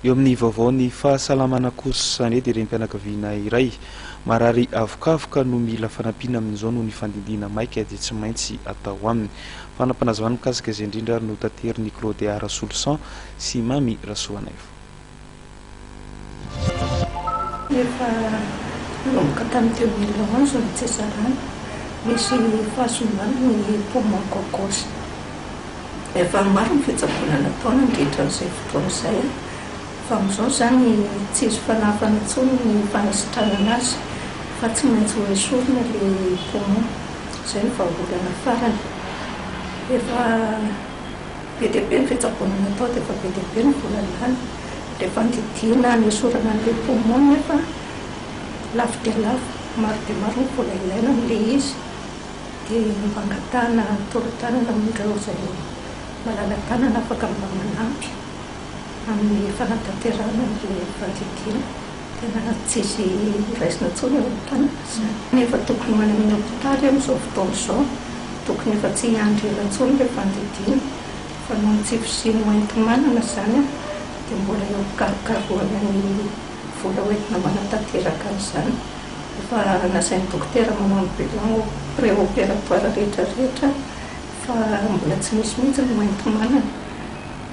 Eo amin'ny vaovaon'ny fahasalamana kosa indray dia renim-pianakaviana iray marary avokavoka no mila fanampiana amin'izao noho ny fandidiana maika dia tsy maintsy atao aminy. Fanapanazavana mikasika izay indrindra ary no taterin'i Claudia Rasoloson sy Mamy Rasoanaivo. Efa nanomboka tamin'ny 2011 ny Tsesarana, nisy fahasimbana ny poumon gauche. Efa maro ny fitsaboana natao nandritra an'izay fotoana izay fa amin'izao izany tsy hisy fanahafana intsony ny fanasitranana azy fa tsy maintsy ho esorina ilay poumon. Izay no vahaolana farany. Efa be dia be ny fitsaboana natao dia efa be dia be ny vola lany. Ilay fandidiana hanesorana an'ilay poumon nefa lafo dia lafo, maro dia maro ny vola ilaina amin'ilay izy. Dia mba angatahana tolo-tanana amin'ireo izay malala-tanana afaka mba manampy amin'ny fanatanterahana an'ilay fandidiana. Tena tsisy raisina intsony eo an-tanana izany. Efa tokony ho any amin'ny hopitaly amin'izao fotoana izao. Tokony efa tsy hiandry ela intsony ilay fandidiana. Fa noho ny tsy fisian'ny hoenti-manana izany dia mbola eo am-pikarokarohana ny vola hoentina manatanteraka an'izany. Efa nasain'ny dokotera manao ny bilan pré-opératoire rehetra rehetra fa mbola tsy misy mihitsy ny hoenti-manana.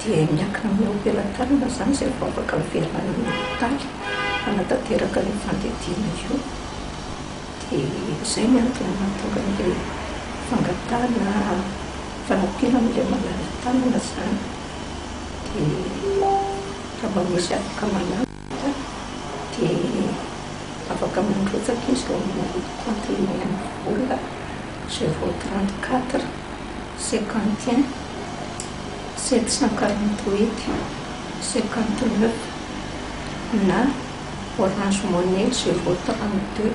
Dia miankina amin'ny eo am-pelatanana izany izay vao afaka miverina any amin'ny hopitaly hanatanteraka an'io fandidiana io. Dia izay ny antony mahatonga an'ilay fangatahana fanampiana amin'ilay malala-tanana izany. Dia raha mba misy afaka manampy dia afaka mandrotsaka izy eo amin'ny kaonty MVola 034 51 748 59 na Orange Money 032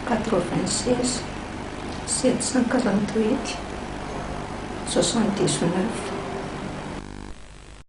96 748 79.